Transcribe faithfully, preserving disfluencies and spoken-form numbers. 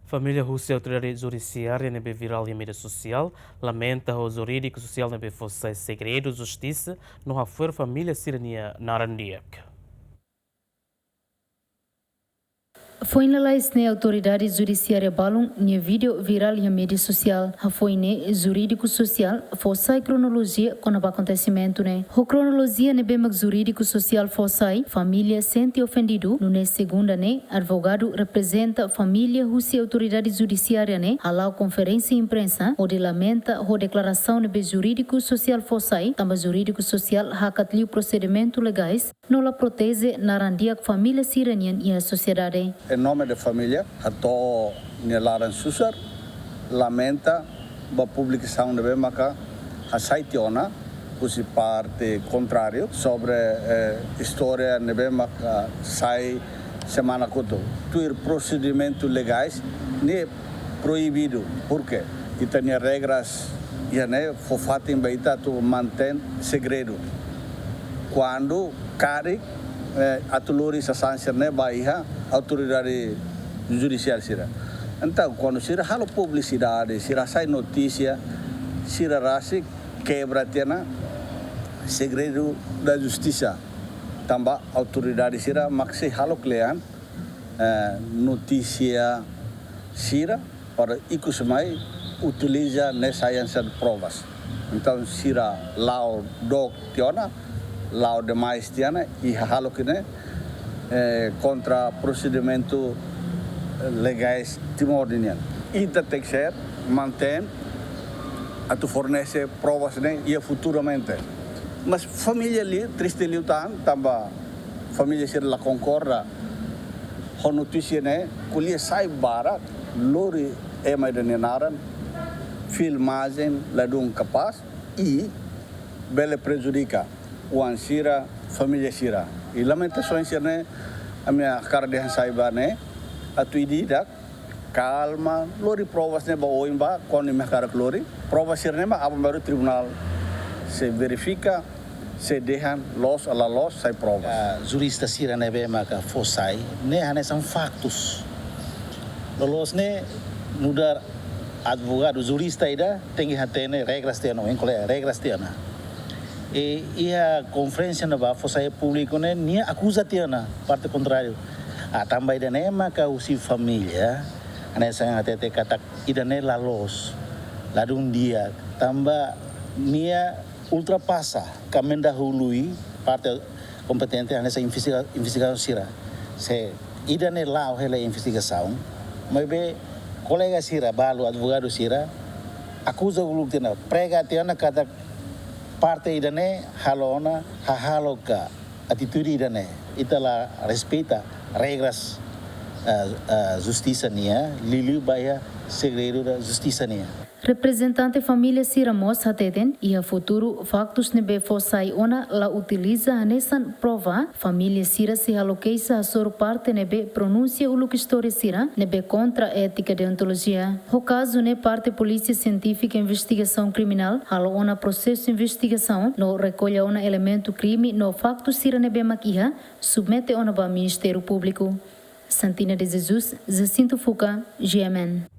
Família husi autoridade judisiária ne'ebé virál iha média sosiál lamenta ho jurídiku sosiál ne'ebé fó sai segredu justisa no hafo'er família sira-nia naran di'ak. Foin lalais ne'e autoridade judisiária balun nia vídeo virál iha média sosiál. Hafoin ne'e jurídiku sosiál fó sai kronolojia kona-ba akontesimentu ne'e. Ho kronolojia ne'ebé mak jurídiku sosiál fó sai, família sente ofendidu, nune'e segunda ne'e, advogadu reprezenta família husi autoridade judisiária ne'e hala'o konferénsia imprensa hodi lamenta ho deklarasaun ne'ebé jurídiku sosiál fó sai, tanba jurídiku sosiál hakat liu prosedimentu legais no la proteje naran di'ak família sira-nian iha sosiedade. Em nome da família, hato'o nia laran susar, lamenta ba publikasaun ne'ebé maka hasai tiha ona husi parte kontráriu sobre, eh, istória ne'ebé maka sai semana kotuk. Tuir prosedimentu legais ne'e proibidu, porke ita-nia regras iha ne'e fó fatin ba ita atu mantein segredu. Kuandu karik, eh, atu lori sasán sira-ne'e ba iha autoridade judisiál sira. Entaun, kuandu sira halo publisidade, sira hasai notísia, sira rasik kebra tiha ona segredu da justisa. Tanba autoridade sira mak sei halo kle'an, eh, notísia sira para ikus mai utiliza ne'e sai hanesan provas. Entaun, sira la'o dook tiha ona, la'o demais tiha ona, i hahalok ne'e, eh, kontra prosedimentu, eh, legais Timor ninian. Ita tenke ser mantein atu fornese provas ne'e iha futuramente. Mas família liu, triste liután, tanba família sira la konkorda ho notísia ne'e, ko'alia sai barak, lori ema ida-nia naran, filmajen ladún kapás, i bele prejudika oan sira, família sira. I lamentasaun sira-ne'e, ami hakarak dehan sai ba ne'e, atu ida-idak kalma, lori provas ne'e ba oin ba, kuandu imi hakarak lori. Provas sira-ne'e mak aban-bainrua tribunál sei verifika, sei dehan loos ka la loos, sai provas. Ah, jurista sira ne'ebé maka fó sai ne'e hanesan faktus. Loloos ne'e nu'udar advogadu, jurista ida tenke hatene regras tiha ona, hein, kolega, regras tiha ona. I iha konferénsia ne'ebá fó sai públiku ne'e nia akuza tiha ona parte kontráriu. Ah, tanba ida-ne'e maka husi família, hanesan hatete katak ida-ne'e la loos, ladún di'ak, tanba nia ultrapasa ka mendahului parte kompetente hanesan investiga-, investigasaun sira. Se ida-ne'e la'o hela investigasaun, maibé kolega sira, balu advogadu sira, akuza uluk tiha ona, prega tiha ona katak parte ida-ne'e halo ona hahalok ka atitude ida-ne'e. Ita la respeita regras, eh, eh, justisa nian, liuliu ba iha segredu da justisa nian. Reprezentante família sira mós hateten, iha futuru faktus ne'ebé fó sai ona la utiliza hanesan prova, família sira sei halo keixa hasoru parte ne'ebé pronunsia uluk istória sira ne'ebé kontra étika deontolojia. Ho kazu ne'e parte Polísia Sientífika Investigasaun Kriminál halo ona prosesu investigasaun no rekolla ona elementu krime no faktu sira ne'ebé mak iha, submete ona ba Ministériu Públiku. Santina de Jesus, Jacinto Fuca, G M N.